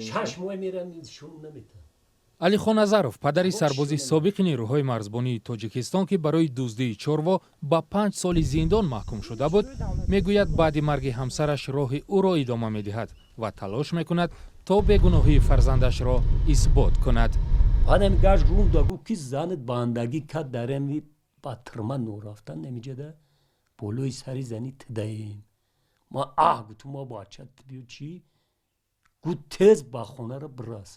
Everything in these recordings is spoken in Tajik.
6 моҳ мерам, нишон наметам. Алихон Назаров, падари сарбози собиқи нерӯҳои марзбонии Тоҷикистон, ки барои дуздии чорво ба 5 соли зиндон маҳкум шуда буд, мегӯяд, баъди марги ҳамсараш роҳи ӯро идома медиҳад ва талош мекунад, то бегуноҳии фарзандашро исбот кунад. Баъдам гашт, рум да, гуфт, ки занат бандагӣ кард, дар ами ба тирма норафтан намиҷада болои сари зани тидаем. Ма аҳ гуфтум, ма бача биё, чӣ гуфт, тез ба хонара бирас.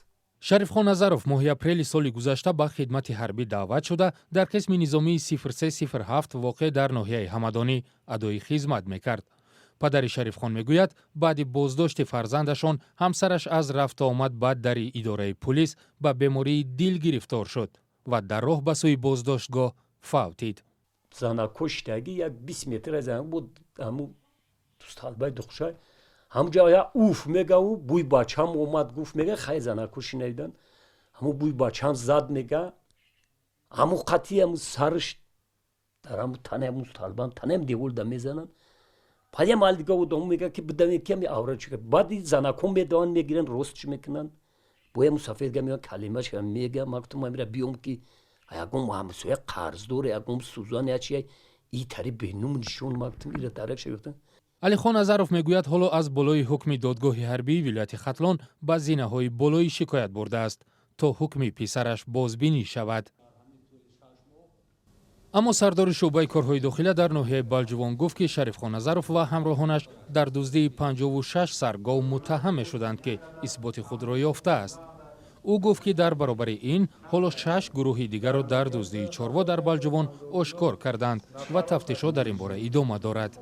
Шарифхон Назаров моҳи апрели соли гузашта ба хидмати ҳарбӣ даъват шуда, дар қисми низомии 0307, воқеъ дар ноҳияи Ҳамадонӣ, адои хизмат мекард. Падари Шарифхон мегӯяд, баъди боздошти фарзандашон ҳамсараш аз рафтуомад ба дари идораи пулис ба бемории дил гирифтор шуд ва дар роҳ ба сӯи боздоштгоҳ фавтид. Занако шитагӣ, як 20 метр аз буд, ҳаму столбаи духшай, ҳамҷа я уф мега, у бӯи бачам омад, гуфт, мега, хай, занако шинавидан, ҳаму бӯи бачам зад, мега, ҳаму қатъи ҳаму сарш дар ҳаму тани ҳаму столбам, танаам девол да мезананд. Баъд я мал дига одам мега, ки бидаме, ки ами авра чӣ. Баъди занако медаванд, мегиранд, рост чӣ мекунанд, бо ҳаму сафедга меоянд, калимаш мега. Ма гуфтам, амира биём, ки ягон ҳамсоя қарздор, ягон сӯзан, я чи и тари бенум нишон. Ма гуфтам, ира дарак шавифтам. Алихон Назаров мегӯяд, ҳоло аз болои ҳукми додгоҳи ҳарбии вилояти Хатлон ба зинаҳои болоӣ шикоят бурдааст, то ҳукми писараш бозбинӣ шавад. Аммо сардори шӯъбаи корҳои дохила дар ноҳияи Балҷувон гуфт, ки Шарифхон Назаров ва ҳамроҳонаш дар дуздии 56 сар гов муттаҳам мешуданд, ки исботи худро ёфтааст. Ӯ гуфт, ки дар баробари ин ҳоло шаш гурӯҳи дигарро дар дуздии чорво дар Балҷувон ошкор карданд ва тафтишот дар ин бора идома дорад.